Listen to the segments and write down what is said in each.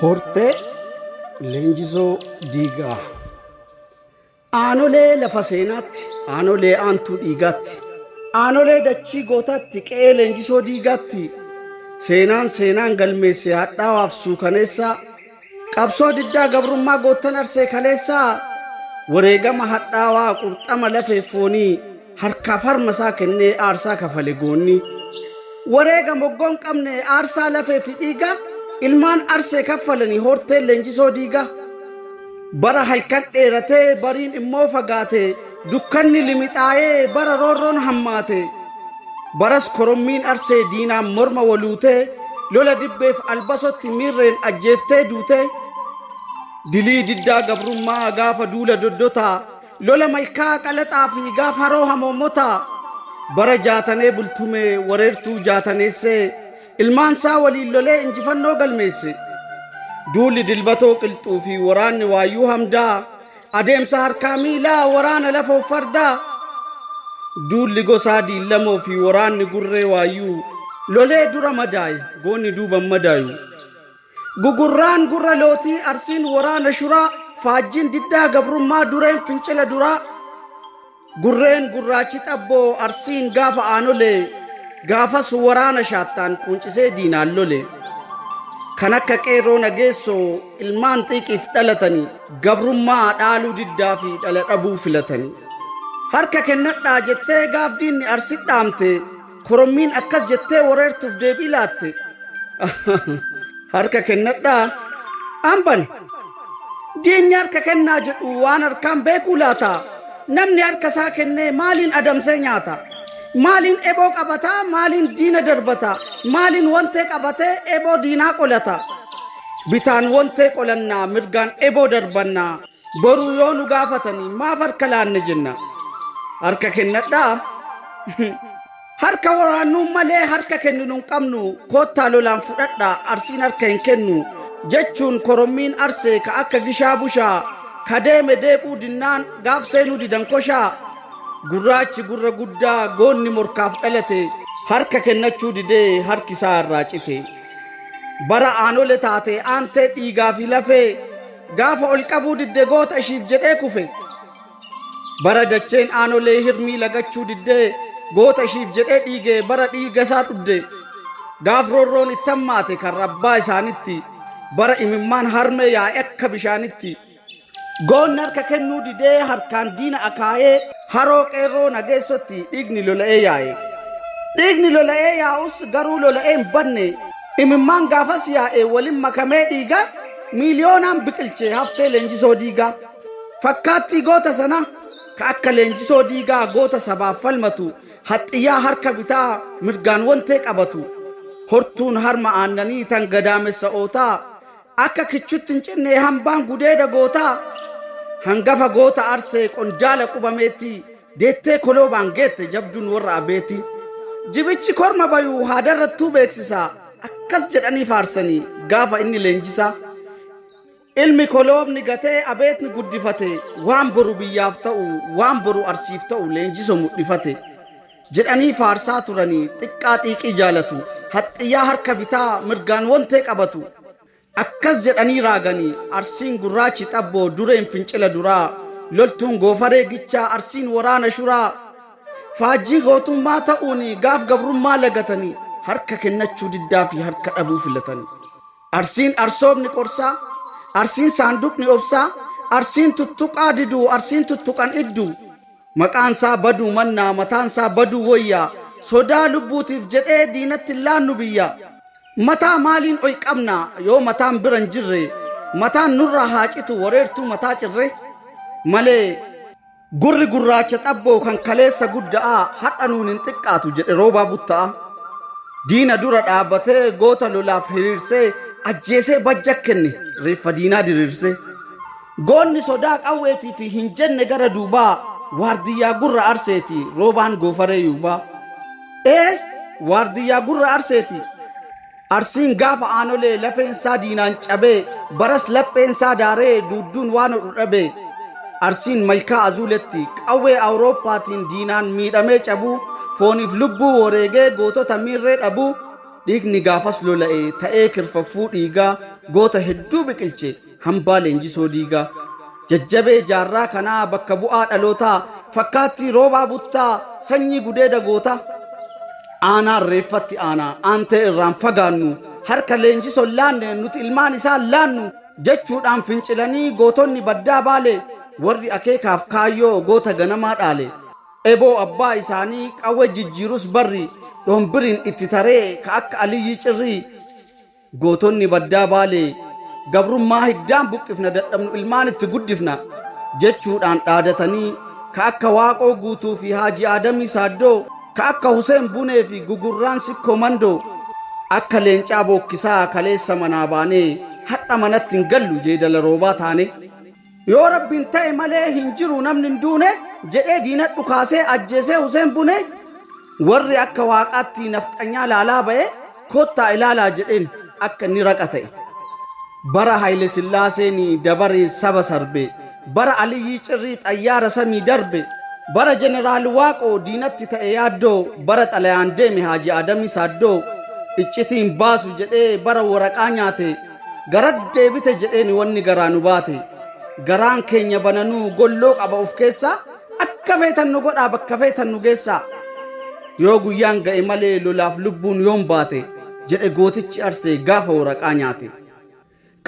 Hortee Leenjisoo Diigaa. Aanolee lafa seenaatti, aanolee aantuu dhiigaatti, aanolee dachii gootaatti, qe'ee Leenjisoo Diigaatti, seenaan seenaan galmeesse hadhaawaaf suukaneessaa, qabsoo diddaa gabrummaa goottan arsee kaleessaa, wareegama hadhaawaa qurxama lafee foonii harkaaf harma isaa kennee aarsaa kafale goonni. Wareega moggoon qabne aarsaa lafee fi dhiigaa ilmaan arsee kaffalanii horteen Leenjisoo Diigaa. Bara halkan dheeratee bariin immoo fagaate dukkanni limixaayee bara roorroon hammaate. Baras korommiin arsee diinaan morma waluutee lola dibbeef albasotti miirreen ajjeeftee duutee. Dilii diddaa gabrummaa gaafa duula doddotaa lola malkaa qalaxaa fi gaaf haroo hamoomotaa bara jaatanee bultumee wareertuu jaataneessee ilmaansaa waliin lolee injifannoo galmeesse. Duulli dilbatoo qilxuu fi waraanni waayyuu hamdaa adeemsa harkaa miilaa waraana lafoo fardaa. Duulli gosaa diillamoo fi waraanni gurree waayyuu lolee dura madaaye goonni duuban madaayu. Gugurraan gurra lootii arsiin waraana shuraa faajjiin diddaa gabrummaa dureen fincila duraa. Gurreen gurraachi xabboo arsiin gaafa aanolee gaafas waraana shaattaan quuncisee diinaan lole. Kan akka qeerroo nageessoo ilmaan xiiqiif dhalatanii gabrummaa dhaaluu diddaa fi dhala dhabuu filatanii. Harka kennadhaa jettee gaaf diinni arsi dhaamte korommiin akkas jettee wareertuuf deebii laatte. Harka kennadhaa hambani. Diinni harka kennaa jedhu waan harkaan beekuu laata? Namni harka isaa kennee maaliin adamsee nyaata? Maaliin eboo qabataa? Maaliin diina darbata? Maaliin wantee qabatee eboo diinaa qolata? Bitaan wantee qolannaa, mirgaan eboo darbannaa. Boruu yoo nu gaafatanii maaf harka laanne jenna? Harka kennadhaa. Harka waraannuu malee harka kenninu hin qabnu koottaa lolaan fudhadhaa arsiin harka hin kennu jechuun korommiin arsee ka akka gishaa bushaa ka deeme deeb'uu dinnaan gaaf seenuu didan koshaa gurraachi gurra guddaa goonni morkaaf dhalate harka kennachuu didee harki isaa irraa cite. Bara aanole taate aantee dhiigaa fi lafee gaafa ol qabuu didde goota ishiif jedhee kufe. Bara dacheen aanolee hirmii lagachuu diddee goota ishiif jedhee dhiige bara dhiiga isaa dhugde. Gaaf roorroon itti hammaate kan rabbaa isaanitti bara imimmaan harmee yaa'e akka bishaanitti. Goonni harka kennuu didee harkaan diina akaayee haroo qeerroo nageessotti dhiigni lola'ee yaa'e. Dhiigni lola'ee yaa'us garuu lola'ee hin badne imimmaan gaafas yaa'e waliin makamee dhiiga miiliyoonaan biqilche haftee leenjisoo diigaa. Fakkaattii goota sana ka akka leenjisoo diigaa goota sabaaf falmatu haxxiyyaa harka bitaa mirgaan wantee qabatu hortuun harma aannanii tan gadaamessa ootaa akka kichutti hin cinne hambaan gudeeda gootaa hangafa goota arsee qondaala qubameetti deettee koloobaan geette jabduun warra abeeti. Jibichi korma bayuu haadarrattuu beeksisa akkas jedhanii faarsanii gaafa inni leenjisaa. Ilmi koloobni gatee abeetni guddifate waan boru biyyaaf ta'u waan boru arsiif ta'u leenjiso mudhifate jedhanii faarsaa turanii xiqqaa xiiqii jaalatu haxxiyyaa harka bitaa mirgaan wantee qabatu akkas jedhanii raaganii arsiin gurraachi xabboo dureen fincila duraa loltuun goofaree gichaa arsiin waraana shuraa faajjii gootummaa ta'uun gaaf gabrummaa lagatanii harka kennachuu diddaa fi harka dhabuu filatanii. Arsiin arsoobni qorsaa, arsiin saanduqni obsaa, arsiin tuttuqaa diduu, arsiin tuttuqan idduu. Maqaan isaa baduu mannaa, mataan isaa baduu wayyaa, sodaa lubbuutiif jedhee diinatti hin laannu biyya. Mataa maaliin ol qabna yoo mataan bira hin jirre, mataan nurraa haa citu wareertuu mataa cirre malee. Gurri gurraacha xabboo kan kaleessa gudda'aa har'a nuun hin xiqqaatu jedhe roobaa butta'a. Diina dura dhaabbatee goota lolaaf hiriirsee ajjeesee bajja kenne reeffa diinaa diriirsee. Goonni sodaa qawweetii fi hin jenne gara duubaa waardiyyaa gurra arseeti roobaan goofaree yuubaa. Ee waardiyyaa gurra arseeti. Arsiin gaafa aanolee lafeen isaa diinaan cabee baras lapheen isaa daaree duudduun waan hodhu dhabee Arsiin malkaa azuuletti qawwee Awurooppaatiin diinaan miidhamee cabuu fooniif lubbuu wareegee gootota miirree dhabuu dhiigni gaafas lola'e ta'ee kirfaffuu dhiigaa Goota hedduu biqilche hambaa Leenjisoo Diigaa. Jajjabee jaarraa kanaa bakka bu'aa dhalootaa, fakkaattii Roobaa Buttaa, sanyii gudeeda gootaa. Aanaan reeffatti aanaa, aantee irraan fagaannu, harka Leenjisoon laanne nuti ilmaan isaan laannu jechuudhaan fincilanii gootonni baddaa Baalee, warri akeekaaf kaayyoo goota ganamaa dhaale. Eboo abbaa isaanii qawwee jijjiirus barri, dhombiriin itti taree ka akka Aliyyii Cirrii. Gootonni baddaa Baalee gabrummaa hiddaan buqqifna, dadhabnu ilmaan itti guddifna jechuudhaan dhaadatanii, ka akka Waaqoo Guutuu fi Haaji Aadamii Saaddoo, ka akka Huseen Bunee fi Gugurraan Sikkoo Mandoo, akka leencaa bookkisaa kaleessa manaa baanee har'a manatti hin gallu jeedala roobaa taane. Yoo Rabbiin ta'e malee hin jiru namni hin duune jedhee diina dhukaasee ajjeesee Huseen Bune. Warri akka waaqaatti nafxanyaa laalaa ba'e kottaa ilaalaa jedheen akka inni raqa ta'e. Bara Haile Sillaaseen dabaree saba sarbe, bara Aliyyii Cirrii xayyaara samii darbe, bara Jeneraal Waaqoo diinatti ta'e yaaddoo, bara xalayaan deeme Haaji Adamii Saaddoo, iccitiin baasu jedhee bara waraqaa nyaate, gara deebite jedheen wanni garaa nu baate. Garaan keenya bananuu golloo qaba of keessaa, akka feetan nu godhaa, bakka feetan nu geessaa. Yoo guyyaan ga'e malee lolaaf lubbuun yoon baate jedhe gootichi Arsee gaafa waraqaa nyaate.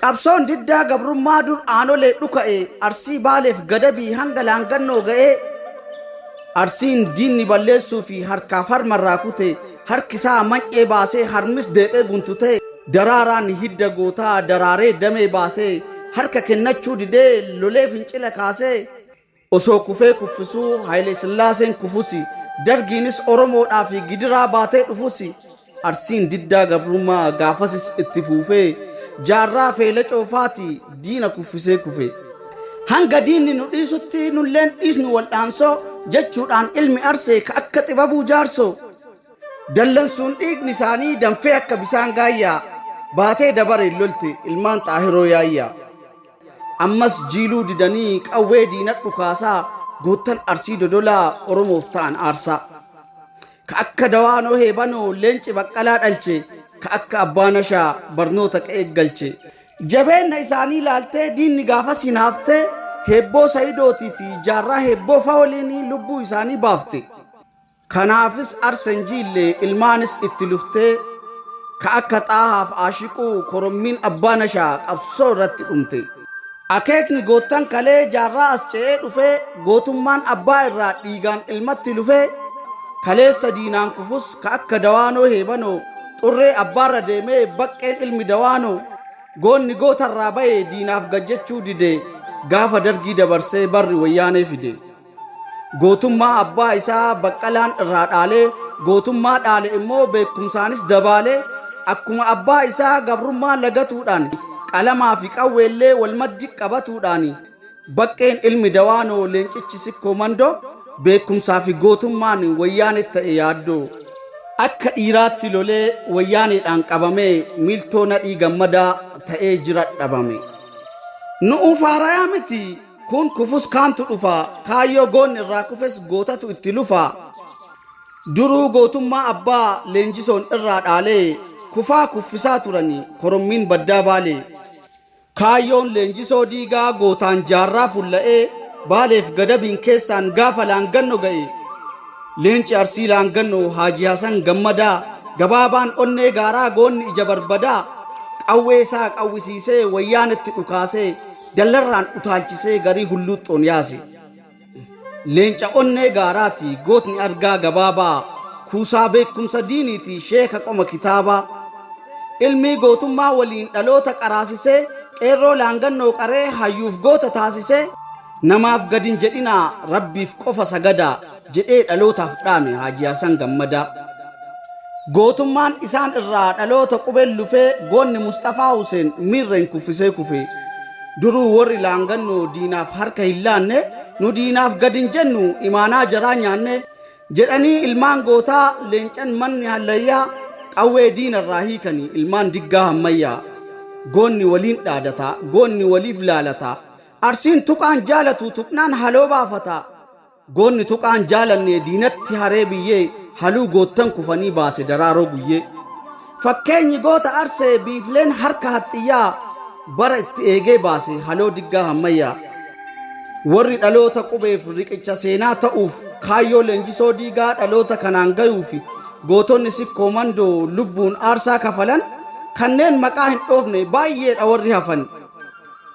Qabsoon diddaa gabrummaa dur aanolee dhuka'e, Arsii, Baaleef Gadabii hanga Laangannoo ga'ee, Arsiin diinni balleessuu fi harkaaf harmarraa kute, harkisaa many'ee baasee harmis deephee guntutee, daraaraan hidda gootaa daraaree damee baasee, harka kennachuu didee lolee fincila kaasee, osoo kufee kuffisuu Haile Sillaaseen kufusi, Dargiinis Oromoodhaa fi gidiraa baatee dhufusi, Arsiin diddaa gabrummaa gaafasis itti fuufee jaarraa feela coofaati diina kuffisee kufe. Hanga diinni nu dhiisutti nulleen dhiisnu wal'aansoo jechuudhaan ilmi Arsee ka akka Xibabuu Jaarsoo, dallansuun dhiigni isaanii danfee akka bisaan gaayyaa baatee dabareen lolte ilmaan Xaahiroo Yaayyaa. Ammas jiiluu didanii qawwee diina dhukaasaa goottan Arsii Dodolaa Oromoof ta'an aarsaa. Ka akka Dawaanoo Heebanoo leenci Baqqalaa dhalche, ka akka Abbaa Nashaa barnoota qe'ee galche. Jabeenna isaanii laaltee diinni gaafas hinaaftee Heebboo Sayidootii fi Jaarraa Heebboo fa waliin lubbuu isaanii baafte. Kanaafis Arsen jiille ilmaanis itti luftee, ka akka Xaahaaf Aashiquu korommiin Abbaa Nashaa qabsoo irratti dhumte. Akeekni goottan kalee jaarraa as ce'ee dhufee, gootummaan abbaa irraa dhiigaan ilmatti lufee, kaleessa diinaan kufus ka akka Dawaanoo Heebanoo xurree abbaarra deemee baqqeen ilmi Dawaanoo goonni gootarraa ba'e diinaaf gajjechuu dide, gaafa Dargii dabarsee barri Wayyaanee fide. Gootummaa abbaa isaa Baqqalaan irraa dhaalee, gootummaa dhaale immoo beekumsaanis dabaalee, akkuma abbaa isaa gabrummaa lagatuudhaan qalamaa fi qawweellee wal maddi qabatuudhaan, baqqeen ilmi Dawaanoo leencichi Sikkoo Mandoo beekumsaa fi gootummaan Wayyaanee ta'e yaaddoo. Akka dhiiraatti lolee Wayyaaneedhaan qabamee miiltoo Nadhii Gammadaa ta'ee jira dhabame. Nu'u faarayaa miti. Kun kufus kaantu dhufa, kaayyoo goonni irraa kufes gootatu itti lufa. Duruu gootummaa abbaa Leenjisoon irraa dhaalee, kufaa kuffisaa turani korommiin baddaa Baalee. Kaayyoon Leenjisoo Diigaa gootaan jaarraa fulla'ee, Baaleef Gadabiin keessaan gaafa Laanganno ga'e. Leenci Arsii Laangannoo Haaji Hasan Gammadaa, gabaabaan onnee gaaraa goonni ija barbadaa, qawwee isaa qawwisiisee Wayyaanetti dhukaasee, dallarraan utaalchisee garii hulluuxxoon yaase. Leenca onnee gaaraati gootni argaa gabaabaa, kuusaa beekumsa diiniiti sheeka qoma kitaabaa. Ilmii gootummaa waliin dhaloota qaraasisee, qeerroo Laangannoo qaree hayyuuf goota taasisee, namaaf gad hin jedhinaa Rabbiif qofa sagadaa jedhee dhalootaaf dhaame Haaji Hasan Gammadaa. Gootummaan isaan irraa dhaloota qubeen lufee, goonni Musxafaa Huseen miirreen kuffisee kufe. Duruu warri Laangannoo diinaaf harka hin laanne, nu diinaaf gad hin jennu imaanaa jaraa nyaanne jedhanii ilmaan gootaa leencan manni hallayyaa qawwee diinarraa hiikanii ilmaan Diggaa hammayyaa. Goonni waliin dhaadata, goonni waliif laalata. Arsiin tuqaan jaalatu tuqnaan haloo baafata. Goonni tuqaan jaalanne diinatti haree biyyee haluu goottan kufanii baase Daraaroo Guyyee. Fakkeenyi goota Arsee biifleen harka haxxiyyaa. Bara itti eegee baase haloo diggaa hammayyaa. Warri dhaloota qubeef riqicha seenaa ta'uuf kaayyoo Leenjisoo Diigaa dhaloota kanaan gayuuf gootonni Sikkoo Mandoo lubbuun aarsaa kafalan kanneen maqaa hin dhoofne baay'eedha warri hafan.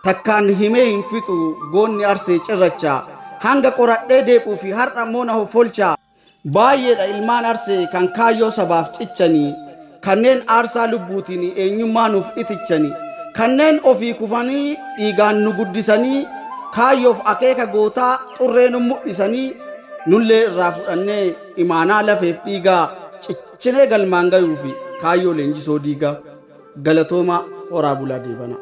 Takkaan himee hin fixu goonni Arsee cirracha. Hanga qoradhee deeb'uu fi har'a immoo na hoffolcha. Baay'eedha ilmaan Arsee kan kaayyoo sabaaf cichanii, kanneen aarsaa lubbuutiin eenyummaa nuuf itichani, kanneen ofii kufanii dhiigaan nu guddisanii, kaayyoof akeeka gootaa xurree nu mudhisanii, nullee irraa fudhannee imaanaa lafeef dhiigaa cichinee galmaan gayuufi kaayyoo Leenjisoo Diigaa. Galatoomaa, horaa bulaa deebanaa.